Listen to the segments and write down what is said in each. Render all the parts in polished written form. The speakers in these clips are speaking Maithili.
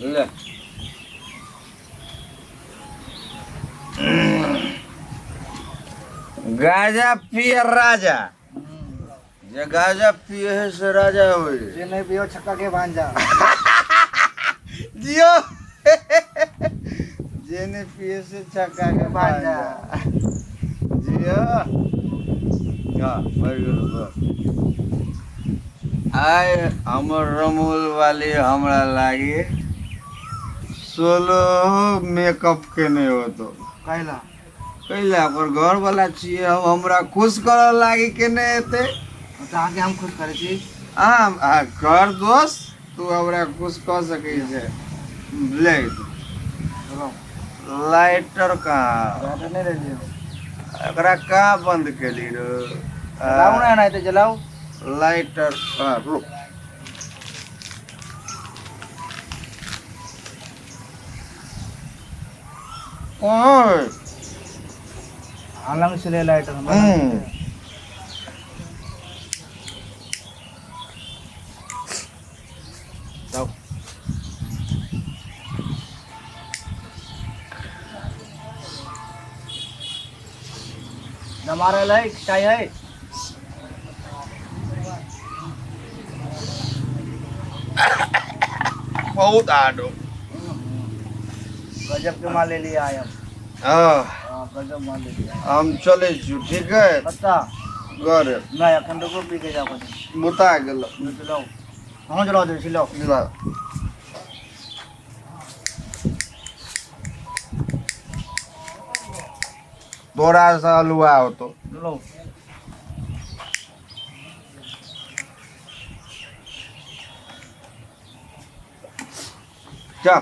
ले गाजा पिए राजा जे गाजा पिए है से राजा होय जे नहीं पियो छक्का के भांजा जियो जे ने पिए से छक्का के भांजा जियो हाँ भरि गेल बस। आइ हमर रमोल वाली हमरा लागी सोलो मेकअप केने होतो कैला कैला ओकर घर वाला छियै हम हमरा खुश करऽ लागी केने हेतै तऽ अहाँके हम खुश करै छी अहाँ अहाँ कर दोस्त तू हमरा खुश कऽ सकै छै ले चलो लाइटर कहाँ लाइटर नहि लेलियै एकरा कहाँ बंद केली रे जलाउ ने एनाहिते जलाउ लाइटर हाँ रुक कहाँ है हालांकि छलै लाइटर हमरा हम्म। जाउ जमा रहल है चाय है बहुत आडो गजब के माल ले लिया आए हम हाँ हाँ गजब माल ले लिया हम चलै छी ठीक है कत्ता घर नहीं अखन रुको पी के जाओ कनी बुता गेल चलाओ हाँ जला दे छी लाओ ला। तोरा से अलुआ होतो लो चल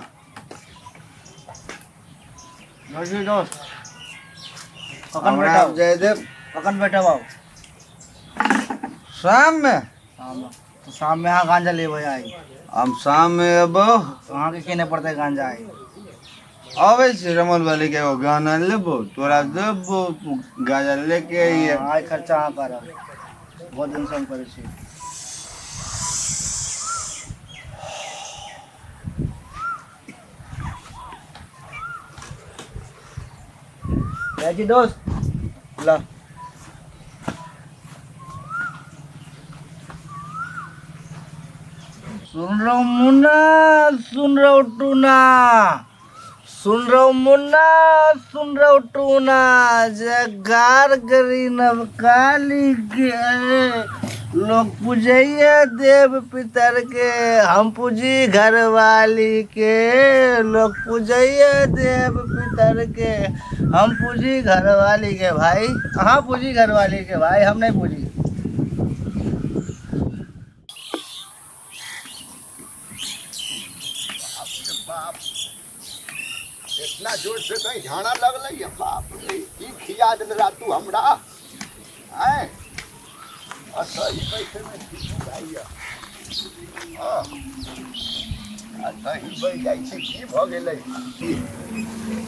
नमस्ते दोस्त कखन हमरा बैठब जयदेव कखन बैठब आउ शाम में शाम में तो शाम में अहाँ गांजा लेबै आइ हम शाम में अबो तो अहाँके केने पड़तै गांजा आइ अबै छी रमन वाली के एगो गाना लेबो तोरा देबो तू गाजा लेके अइहे हाँ, आइ खर्चा अहाँ करब बहुत दिन से हम करै छी जाइ छी दोस्त ल सुन रहा हूँ मुन्ना सुन रहा हूँ टूना सुन रहा हूँ मुन्ना सुन रहा हूँ टूना जगार करी नवकाली के लोग पूजैया देव पितर के हम पूजी घरवाली के लोग पूजैया देव पितर के हम पूजी घरवाली के भाई अहाँ पूजी घरवाली के भाई हम नहीं पूजी बाप इतना जोर से कहीं झाड़ा लगलै या बाप रे की खिया देल रातू हमरा आय असही बैठे में ठीक जाइए हाँ असही बैठ जाइ छै की भऽ गेलै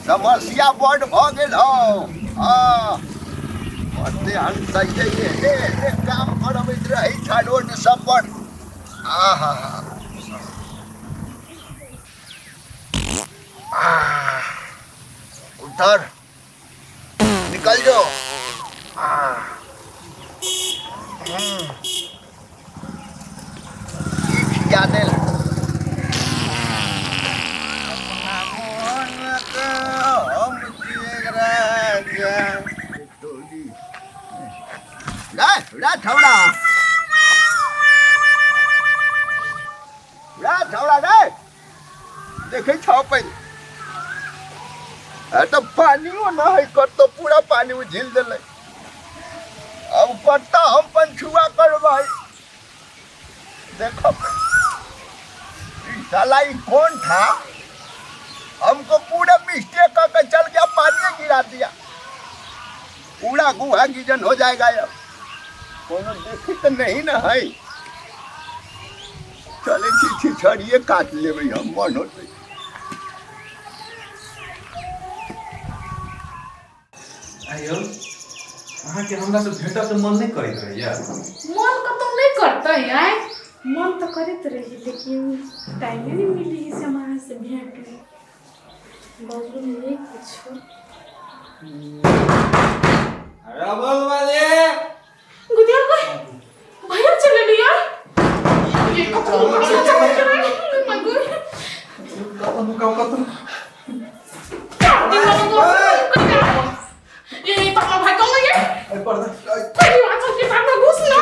समस्या बड्ड भऽ गेल हौ हँ बड्डे हम सही एहने एहने काम करबैत रहै छै रोड सब पर आहा उतर निकल जो की खिया देल हम छियै राजा रे रे छौड़ा रे छौड़ा रे देखै छौ पहिले आ तऽ पानियो न है कतौ पूरा पानि उझिल देलै अब कतऽ हम पंछुआ करबै देखो ई साला ई कौन था हमको पूरा मिस्टेक करके चल गया पानी गिरा दिया पूरा गुहा गिजन हो जाएगा अब कोनो देखी तो नहीं ना है चलै छी छिछड़िए काटि लेबै हम मन होतै आयौ अहाँके हमरासँ भेटऽके मन नहि करैत रहैया मन कतौ नहि करतै आय मन तऽ करैत रही लेकिन टाइमे नहि मिली से हम अहाँ से भेट बाजू नहि किछु। अरे बोल वाले गुदिया कोई भैया चले लिया ये कतौ मगर कतौ कतौ ये पापा भाई कौन है? एहि पर्दा कोई बात के पापा घुस ना।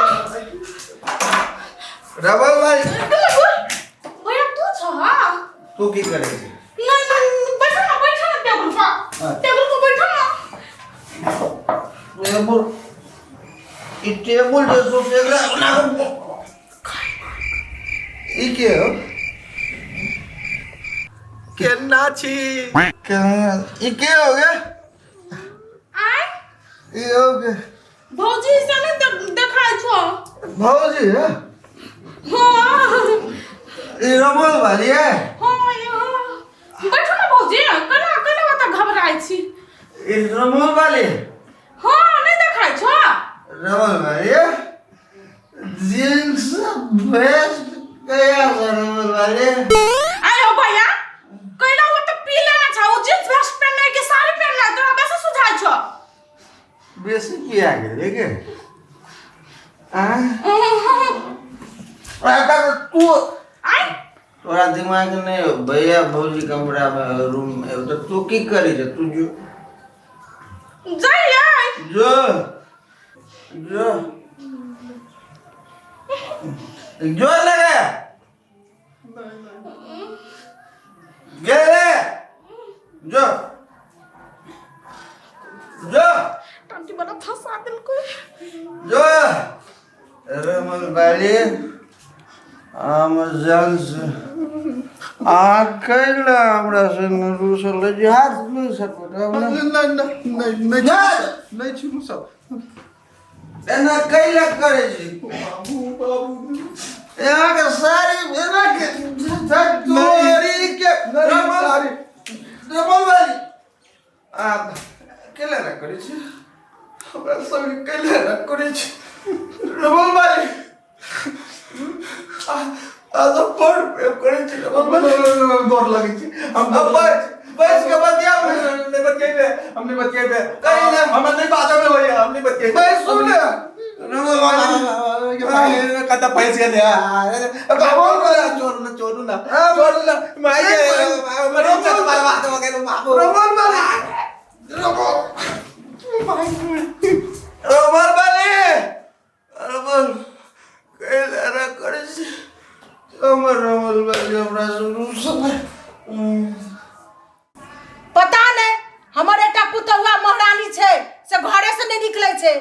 रबल भाई भैया तू छ हां? तू की करे छी? नहीं नहीं, बैठो ना, बैठो ना टेबल पर, टेबल पर बैठो ना। टेबुल, ई टेबुल जे सोचे एकरा ई के हो? केना छी? केना ई के हो गे? आय ई हो गे भौजी से नहीं देखाय छो। भौजी है? हां। ई रमल वाली है? हां हां, बैठो ना भौजी। केना केना ओतऽ घबराय छी? ई रमल वाली? हां, नहीं देखाय छो? रमल वाली है? जींस वेस्ट कया से रमल वाली? आयो भैया, कैला वो तो पी लेना छा, वो जींस वेस्ट पहनने के साड़ी पहनना तोरा बेसी सुझाय छो। बेसी किया गेलै के आ तू आय तोरा दिमाग नहीं हो भैया भौजी कमरा में रूम में तो तू की करी छे? तू जो जाइए जो जो जो लगे गेले जो जो टंटी बड़ा फंसा देलको। जो रमल बाली हम जान से आ कैला हमरा संग रूसल जे हाथ में सकत हमरा। नहीं नहीं नहीं नहीं नहीं छी सब। एना कैला करे छी? बाबू बाबू यहाँ के सारी एना के तोरी के नहीं सारी रमल बाली आ कैला ना करे छी? हमरा सब कैला ना करे छी रमल बाली? आ आ तो बड़ प्रेम करे छी रमल बाली। डर लगै छी हम। अब बैठ के बतियाब। नहीं बतियाबे, हम नहीं बतियाबे। कहीं ना। हमरा नहीं बाजब में होइया, हम नहीं बतियाबे। बैठ सुन रमल बाली। कता पैसे गेले रमल बाली। छोड़ू ना, छोड़ू ना, छोड़ू ना माई के हमर इज्जत बर्बाद हो गेल बाबू। रमल बाली, रमल बाली, रमल कैला ना करे छी हमर रमल बाली हमरा से रूसल। पता नहीं हमर एकटा पुतहुआ महारानी छै से घरे से नहीं निकले छै,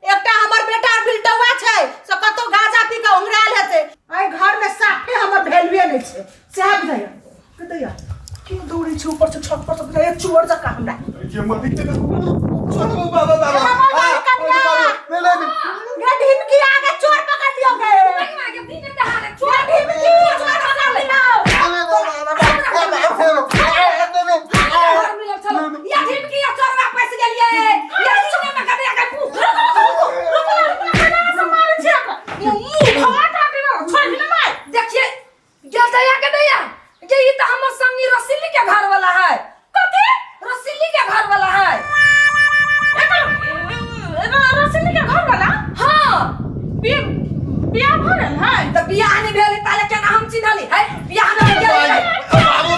एकटा हमर बेटा बिलटौआ छै से कतौ गांजा पी के उंगरायल हेतै। एहि घर में साफे हमर वैल्यूए नहीं छै। सएह बुझाइया के दैया क्यों दौड़ै छै ऊपर से छत पर से, बुझाइया चोर जकाँ हमरा। ये मत छोड़ू बाबा बाबा। रमल बाली कन्या। नहीं नहीं गे ढिमकी आगे चोर पकड़ लियो गे। चोर ढिमकी चोर पकड़ लियो। या ढिमकी या चोरवा पैस गेलिए या दिने में कदे के मुंह रुको रुको रुको, केना से मारै छै एकरा? मुंह भगा के ना छोड़ ना मार। देखिए गेल दया के दया ये ई त हमर संगी रसीली के घर वाला है। कथी? रसीली के घर वाला है। एकर रसीली के घर वाला? हां। बियाह भऽ गेल है? त बियाह नहीं भेल ताले केना हम चिन्हली है? बियाह नहीं भेल। बाबू